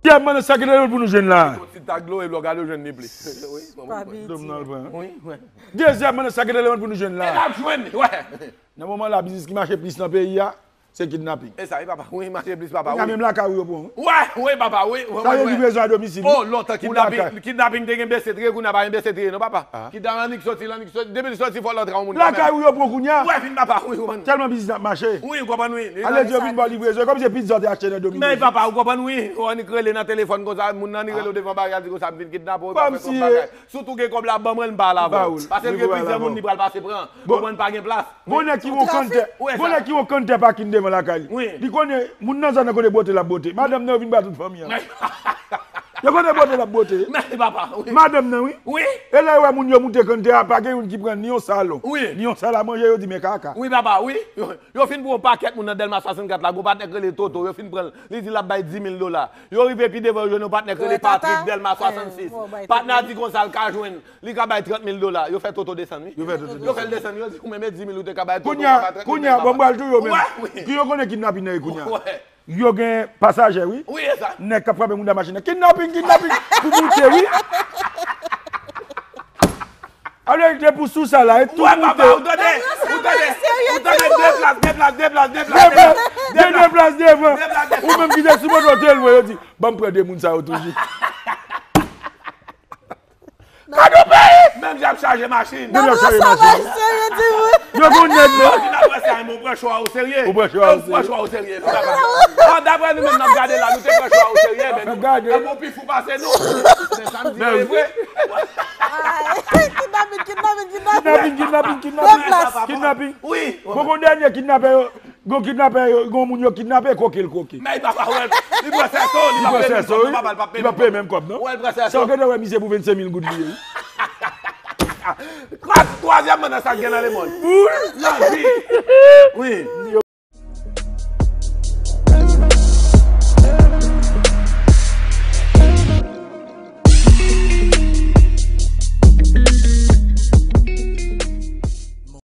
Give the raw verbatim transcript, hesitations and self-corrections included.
Dezyèm mandan sa ki rele pou nou jwenn la. Yon ti tag dlo, epi lè w gade, w jwenn li plis. Wi, mwen, mwen. Dom nan l pran. Wi, wi. Dezyèm mandan sa ki rele pou nou jwenn la. E n ap jwenn li, wè. Nan moman la, biznis ki mache plis nan peyi a, se kidnaping. E sa, wi, papa. Wi, mache plis, papa. Kounya menm lakay ou yo pran, wi. Wè, wi, papa, wi. Sa yo livraison à domicile. Oh, lontan kidnaping, kidnaping te gen bese triye, kounya pa gen bese triye, non, papa. Kidnaping annik soti, annik soti. Depi l soti, fò l antre yon moun. Lakay ou yo pran kounya. Wè, vin, papa, wi, wi. Tèlman biznis ap mache. Wi, ou konprann, wi. Ale di yo vin ba w livraison, kòmsi se pizza w te achte nan domicile. Men, papa, ou konprann, wi. Ou annik rele nan telefòn konsa, moun nan annik rele w devan bagay, di konsa, m vin kidnape w, pa fè kòm bagay. Sitou gen kòb la, ban mwen l, m pa al avè w. Paske l gen plizyè moun li pral pase pran. Ou konprann, pa gen plas. Gon nèg ki won kantè. Gon nèg ki won kantè pakin devan lakay li. Li konnen moun nan zòn nan konnen bwote l ap bwote. Madanm nan yo vin ba tout fanmi an. Yo konnen bwote l ap bwote. Men papa, wi. Madanm nan, wi. Wi. E lè yo wè moun yo moute kantè a, pa gen youn ki pran ni yon salon, ni yon sal a manje, yo di men kaka. Wi, papa, wi. Yo, yo fin pran yon pakèt moun nan Dèlma swasannkat la, gon patnè k rele Toto, yo fin pran l. Li di l ap bay dis mil dola. Yo rive pi devan, yo jwenn yon patnè k rele Patrik, Dèlma swasannsis. Patnè a di konsa l ka jwenn, li ka bay trant mil dola. Yo fè Toto desann, wi. Yo fè Toto desann. Yo fè l desann, yo di ou menm e dis mil ou te ka bay Toto, ou ka bay trant mil. Kounya, kounya, ban m pral touye w menm. Wè, wi. Ki yo konnen kidnaping nan ye kounya. Wè. Yo gen pasaje, wi. Wi, e sa. Nèg k ap frape moun nan machin nan. Kidnaping, kidnaping. Pou moute, wi. Ale, te pou sou sa la, e tou moute. Wè, papa, ou tande? Ou tande? Ou tande? De plas, de plas, de plas, de plas, de plas, de plas devan. Ou menm ki te sou moto, te lwen, yo di, ban m pran de moun sa yo toujou. Kado peyi! Menm jan ap chaje machin. Menm jan ap chaje machin. Yo gon nèg, non. Yo vin apre sa, men ou pran chwa ou serye. Ou pran chwa ou serye. Ou pran chwa ou serye. An, daprè nou menm n ap gade la, nou te pran chwa ou serye, men nou. Gade. Epi ou pi fou pase nou. Men sa m di, se vre. Kidnaping, kidnaping, kidnaping, kidnaping. Kidnaping, kidnaping, kidnaping. Wi. Bon, gon dènye kidnapè yo, gon kidnapè yo, gon moun yo kidnape, koke l koke. Men papa, wè, li pran sèso, li pa peye menm kòb, non, papa, li pa peye menm kòb, non. Wè, l pran sèso. Sa w gentan wè mizè pou vennsenk mil goud li ye, wi. Twa-, twazyèm mandan sa k gen nan lemonn. Nan vi. Wi.